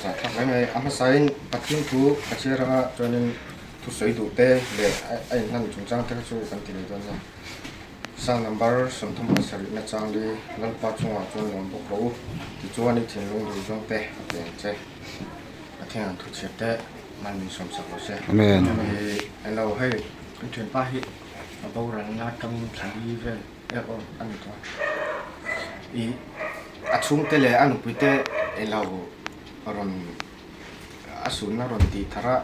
zahthlak mai mai. A hmasain Pathian thu ka chhiar anga chuanin thusawi duh te leh a inhlan chungchang te kha chu kan ti leh dawn nia. Psalm number 37 na chang li Lalpa chungah chuan lawm bawk rawh u tichuan i thinlung duh zawng te a pe ang che. Pathian an thuchhiar te mal min sawm sak rawh se. Amen. Hello hei kan thianpa hi a boralna atangin thla li vel erawh a ni tawh a. Ih a chhungte leh a nupui te elo rawn a sunna rawn tih thar a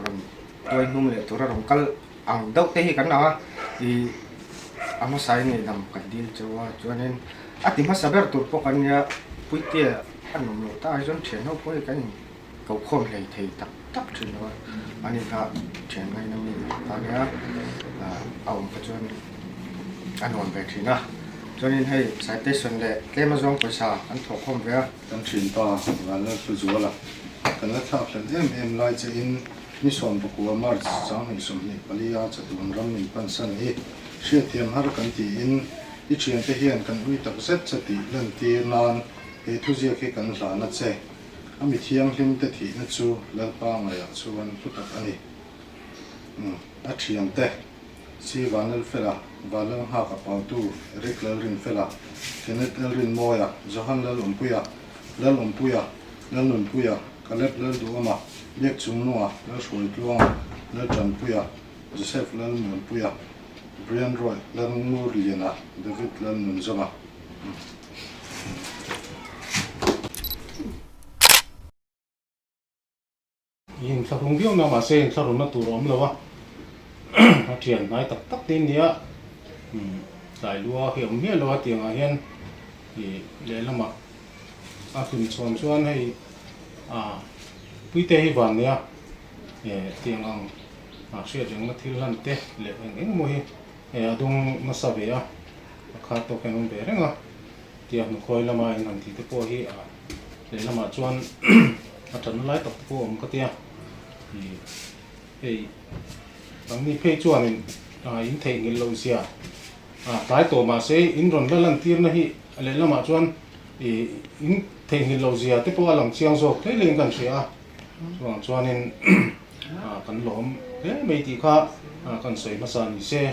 rawn tuai hnung leh tura rawn kal ang deuh te hi kan ang a ih a hmasa in ngaihdam kan dil cheu a chuanin a ti hmasa ber tur pawh kan nia puitea a nawm loh ta hi chuan thian ho pawh hi kan in ko khawm hlei thei tak tak thin lo a ani kha thian ngaina mi ta nia ah a awm kha chuan a nuam ve thin a chuanin hei citation leh tlem azawng pawisa an thawh khawm ve a. Kan thinpa Vanlalhluzuala kan la thlak hlelh em em lai che in Ni 19 March 2024 a chatuan ram min pansan hi hriatthiam har kan tiin i thiante hian kan ui tak zet che tih lantir nan he thuziak hi kan hlan a che. A mi thianghlim te thihna chu Lalpa ngaihah chuan hlu tak a ni. Umm a thiante Si Vanlalfela, Vanlalnghaka Pautu, Eric Lalrinfela, Kenneth Lalrinmawia, Johan Lalawmpuia, Lalawmpuia, Lalnunpuia, Caleb Lalduhawma, Biak Chungnunga, Lalhruaitluanga, Laltanpuia, Joseph Lalmuanpuia, Brian Roy, Lalngurliana, David Lalnunzawma. I inthlahrung viau na mahse inthlahrunna tur a awm lo a, a thian hnai tak tak te nia tlai lua hi a awm miah lo a tiangah hian ih lehlamah a hlim chhuan chuan hei ah puite hi van nia eh tiang ang ah hriat rengna thil hlan te leh eng eng emaw hi eh a dawng nasa ve a, a khar tawk hian a awm ve reng a tiang hnukhawi lama in han tih te pawh hi ah. Lehlamah chuan a thatna lai tak te pawh a awm ka tia. Ih hei nangni phei chuanin in theihnghilh loh zia ah tlai tawh mahse in rawn la lantirna hi lehlamah chuan ih in theihnghilh loh zia te pawh a lang chiang zawk hle hle in kan hria a. Chuvang chuanin ah kan lawm hle mai tih kha kan sawi hmasa ni se.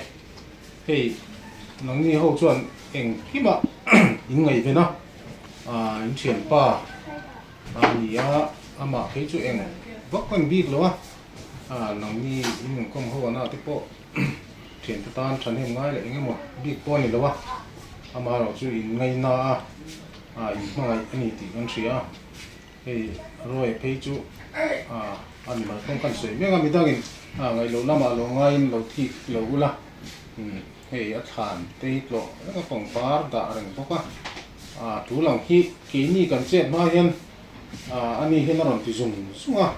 Hei nangni ho chuan engkimah in ngaihven a. Aaa in thianpa a ni a, amah phei chu eng vak kan bik lo a, aaa nangni in inkawm ho ana te pawh thiante tan thahnem ngai leh eng emaw bik pawh a ni lo a, amaherawh chu in ngaina a, aaa in hmangaih a ni tih kan hria a, hei Roy phei chu aaa a ni mal tawng kan sawi mek a, midangin aaa ngaihloh lamah lo ngaiin lo thik lo ula umm. Hei a thlan te hi tlawh reng a pangpar dah reng bawk a, ah tul ang hi keini kan chet hma hian ah ani hian a rawn ti zung zung a,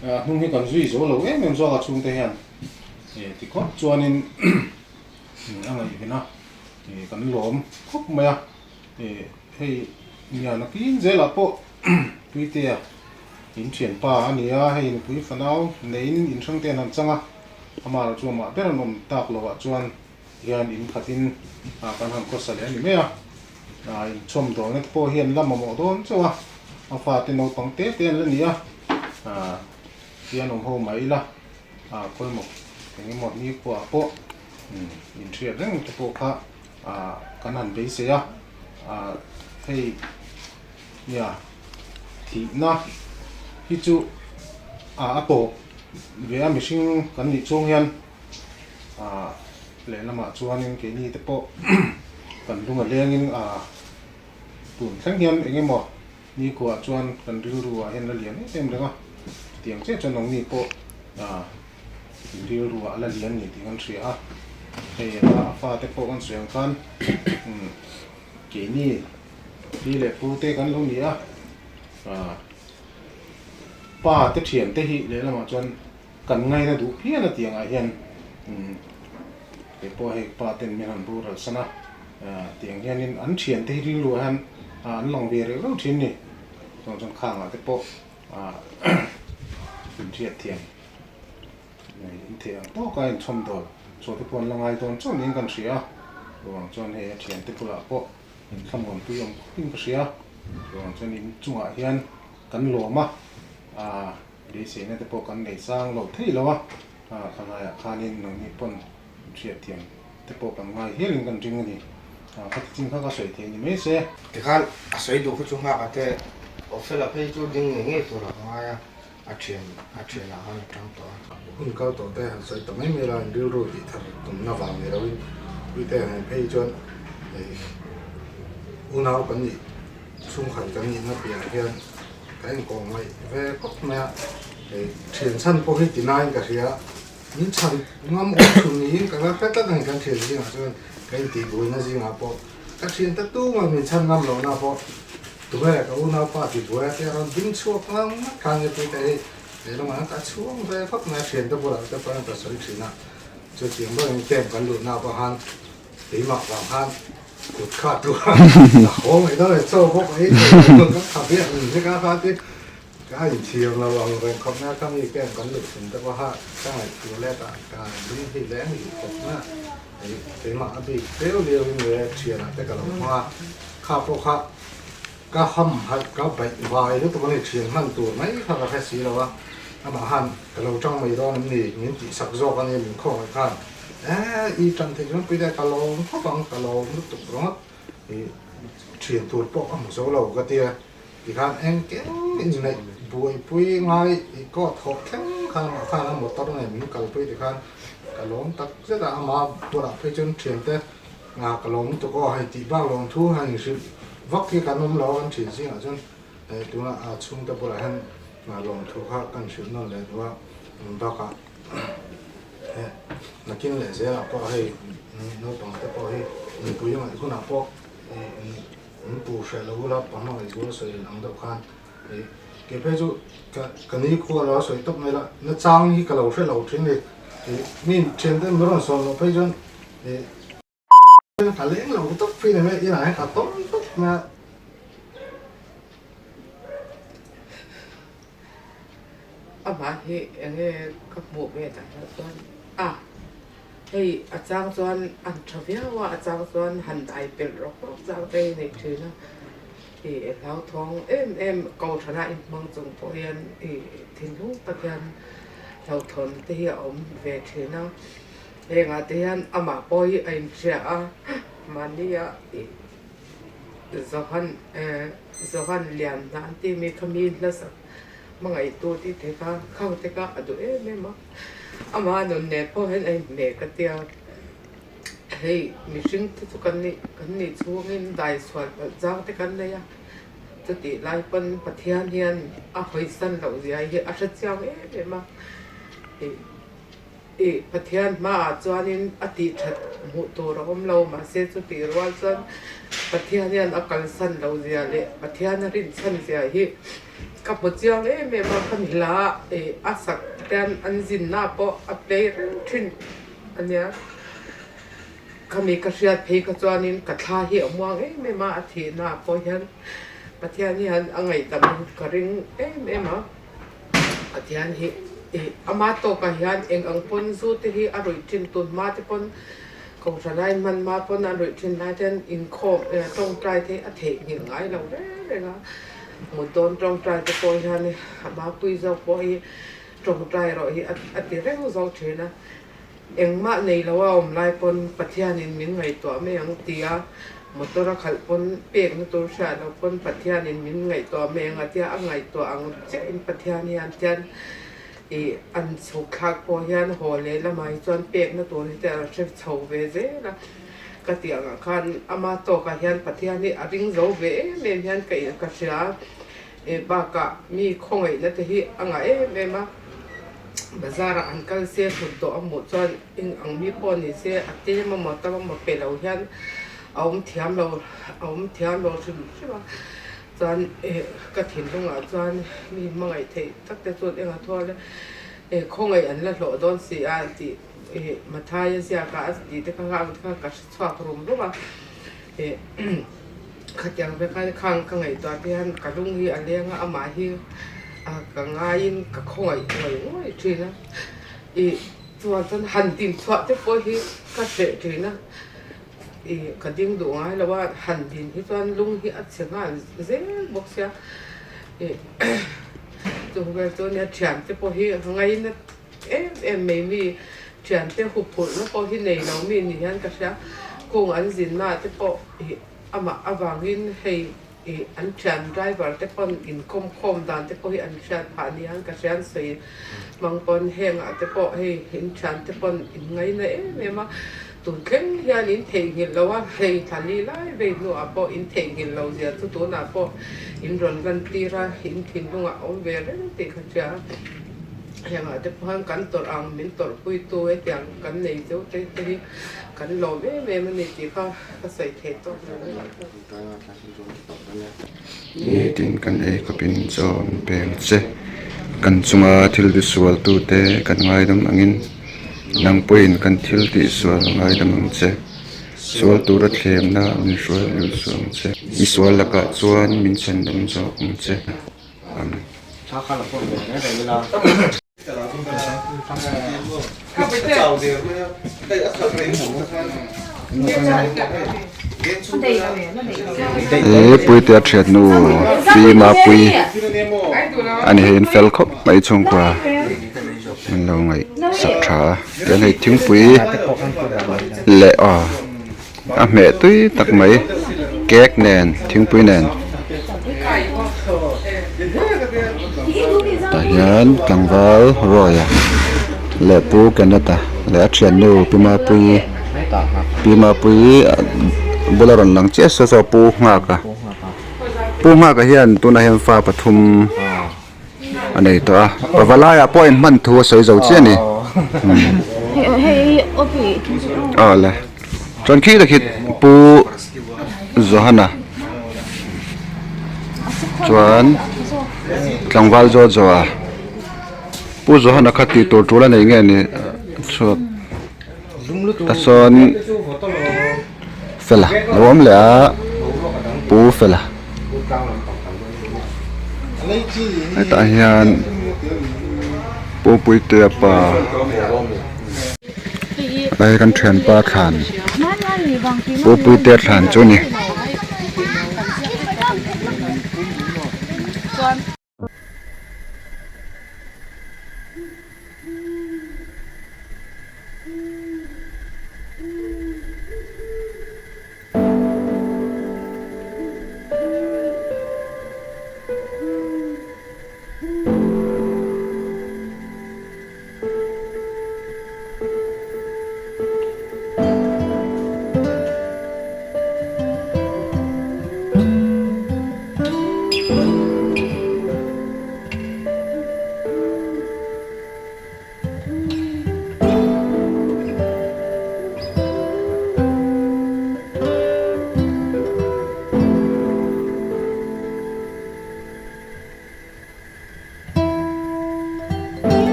a hnung hi kan zui zo lo em em zawk a chhungte hian eh ti khawp chuanin a ngaihven a, eh kan lawm khawp mai a, eh hei nia nakin zelah pawh Puitea in thianpa a ni a, hei nupui fanau neiin inhrang te an han chang a. Amah chu amah ber an awm tak loh ah chuan hian in khatin ah kan han khawsa leh a ni mai a, ah inchhawm dawlna te pawh hi an la mamawh dawn chauh a, a fate naupang te te an la ni a, ah hian awm ho mai ila ah khawimaw eng emaw nikhua ah pawh inhriat reng te pawh kha ah kan han beisei a, ah hei nia thihna hi chu ah a tawp. Ve a mihring kan nih chhung hian ah lehlamah chuanin keini te pawh kan lung a lengin ah tun thleng hian eng emaw nikhuaah chuan kan rilru ah hian la lian em em reng a, chutiang chiah chuan nangni pawh ah in rilru ah la lian ni tih kan hria a, hei a fate pawh kan sawi ang khan umm keini pi leh pu te kan lo ni a ah. Pa te thian te hi lehlamah chuan kan ngaina duh phian a tih angah hian kei pawh hei pa ten min han rural san a, tiang hianin an thian te hi rilruah hian an lang ve reuh reuh thin ni. Chuan chuan khangah te pawh inhriat thiam inthei ang tawka inchhawm dawl chhuah te pawh an la ngai dawn chauh niin kan hria a, chuvang chuan hei a thian te bulah pawh Inthlamuanpui awm khawpin ka hria. Chuvang chuan in chungah hian kan lawm a. A beiseina te pawh kan nei sang lo thei lo a, khalaiah khanin nangni pawn hriatthiam te pawh kan ngai hialin kan ring a ni. Khati chin kha ka sawi thei ni mai se. Tikhan a sawi duh khu chu nghak a te, Awfela phei chu ding ngei ngei turah ka ngai a, a thian a thianah khan a tang tawh a. Hun kal tawh te han sawi ta mai mai la, rilru tih thar tumna vang ni loin Puite han phei chuan unau kan nih chhungkhat kan nihna piahah hian Ka inkawm ngaih ve khawp mai a, hei thian chhan pawh hi ti nain ka hria, min chhan ngam awm chhun niin ka la hre tlat a ni kan thian zingah chuan ka intihbuaina zingah pawh ka thian ta tumah min chhan ngam lohna pawh tunge ka unaupa tibuai a tia rawn ding chhuak ngam ngawt khan nge te hei lehlamah hian ka chhuang ve khawp mai a thiante bulah te pawh hian ka sawi thin a, chutiang deuhin camp kan luhna pawh khan Keimah vang khan kut kha tu a haw mai dawn e, chaw bawk ei thei lo kan kha biak min hlek a kha ti ka inthiam lo ang reng khawp na kha mi camp kan luh chhun te pawha ka ngaihtuah let a ka lung hi leng duh khawp na hei keimah a bik feu liau in nge thianah te ka lo hmang a kha pawh kha ka ham halh ka baih vai lutuk a ni thian hman tur mai kha ka hre si lo a amah khan ka lo tang mai dawn em ni min tihsak zawk a nia min khawngaih khan. Eh, i tan theih chuan pui deuh ka lawm khawp ang, ka lawm lutuk ringawt. I thian tur pawh ka hmu zo lo ka tia, tikhan engkim inneih buaipui ngai i kaw thawh thleng khan amah khan a motor nen min kalpui tikhan ka lawm tak zet a, ama bulah phei chuan thiante ka lawm lutuk aw hei tih bak lawm thu han inhrilh vak hi kan awm lo a kan thian zingah chuan tunah chhungte bulah hian lawmthu kha kan hrilh nawn leh duh a, bakah. Nakin leh zelah pawh hei naupang te pawh hi mipui a ngaih hunah pawh min pu hreh lo ula pahma ngaihzual sawi ang deuh khan kei phei chu ka ni khua lo a sawi tawp mai la nachang hi ka lo hre lo thin ni mi thian te min rawn sawn loh phei chuan ka leng lo tawp phei ni mai inah hian ka tawm tawp mai a. Amah hi enge ka hmuh ve tak loh chuan a hei a chang chuan an tha viau a, a chang chuan han dai pelh rawk rawk chang te hi nei thin a, ih hlauthawng em em kohhrana inhmang chung pawh hian ih thinlung tak hian hlauhthawn te hi a awm ve thin a. Hengah te hian amah pawh hi a inhria a, mahnia ih Johan eh Johan lian hna an tih mi kha mi hlasak hmangaihtu tih te kha khang te kha a duh em em a, amah nun nen pawh hian a inhmeh ka tia, hei mihring te chu kan nih kan nih chhungin daisual palh chang te kan nei a, chutih lai pawn Pathian hian a hawisan loh zia hi a hrechiang em em a, ih. Ih, Pathian hmaah chuanin a tih that hmuh tur a awm lo, mahse chutih rual chuan Pathian hian a kalsan lo zia leh Pathian a rinchhan zia hi ka hmu chiang em em a, ka mila ih a sak hian an zinna pawh a play reng thin a nia. Khami ka hriat phei kha chuanin ka thla hi a muang em em a, a thihnaah pawh hian Pathian hian a ngaihdam ka ring em em a. Pathian hi ih ama tawkah hian eng ang pawn zu te hi a ruih thin tun hma te pawn Kohhran a inhman hma pawn a ruih thin lai te hian inkhawm eh tawngtai te hi a theihnghilh ngai lo reng reng a, mut dawn tawngtai te pawh hian ama pui zawk pawh hi tawngtai erawh hi a ti reng zawk thin a, Engmah nei lo a awm lai pawn Pathianin min ngaihtuah mai ang ti a, motor a khalh pawn pekna tur hriat loh pawn Pathianin min ngaihtuah mai ang a tia, a ngaihtuah ang chiahin Pathian hian tian ih an chhuk thlak pawh hian haw leh lamah hi chuan pekna tur hi te a hre chho ve zel a, ka tih angah khan ama tawkah hian Pathian hi a ring zo ve em em hian ka ka hria a, eh bakah mi khawngaihna te hi a ngah em em a. Bazar ah an kal se thut tawh a hmuh chuan eng ang mi pawh ni se a tlem emaw tam emaw pe lo hian a awm thiam lo a awm thiam lo hrim hrim a chuan eh ka thinlung ah chuan mi hmangaih theih tak te chuan eng a thual e eh khawngaih an la hlawh dawn si a tih eh Mathai a ziak a a tih te kha ang te kha ka hre chhuak rum rum a eh Khatiang vek a khang ka ngaihtuah te hian ka lung hi a leng a, amah hi ka ngaiin ka khawngaih ngawih ngawih thin a, ih chuan chuan han din chhuah te pawh hi ka hreh thin a, ih ka ding duh ngai lo a, han din hi chuan lung hi a chhe nghal zel bawk sia, ih. Chung vel chu nia thiante pawh hi ngaina em em mai mi thiante huphurhna pawh hi nei lo mi ni hian ka hria. Kung an zinna te pawh ih amah avangin hei ih an thian driver te pawn inkawm khawm dan te pawh hi an hriat phah ni hian ka hria an sawi hmang pawn hengah te pawh hei in thian te pawn in ngaina em em a tun thleng hian in theihnghilh lo a hei thla li lai vei hnuah pawh in theihnghilh lo zia chu tunah pawh in rawn lan tir a in thinlungah awm ve reng tih ka hria. Hengah te pawh hian kan tawrh ang min tawrhpuitu hetiang kan nei deuh te te hi kan lawm em em a ni tih kha ka sawi thei tawk lo a ni. Nitin kan ei khawpin chaw an peng che. Kan chunga thil tisual tute kan ngaidam angin nang pawhin kan thil tihsual ngaidam ang che. Sual tura thlemna min hruai lut suh ang che. Misual lakah chuan min chhandam zawk ang che. Amen. He puitea thiannu Pi Mapui a ni hei an fel khawp mai chhungkua an lo ngaihsak tha a tihian hei thingpui leh aw A hmeh tui tak mai cake nen thingpui nen tah hian tlangval Roy-a leh Pu Kenneth-a leh a thiannu Pi Mapuii Pi Mapuii bula rawn lang chiah se saw Pu Nghaka Pu Nghaka hian tunah hian fa pathum a nei tawh a pavalaiah pawh in hman thu a sawi zo chiah a ni aw le chuan khi takhi pu Johana chuan tlangval zawt zawh a pu Johana kha tih tur tul a nei nge ni chhuak ta sawn Fela lo awm leh a pu Fela. Hetah hian Pu Puitea pa hei kan thianpa thlan Pu Puitea thlan chu a ni.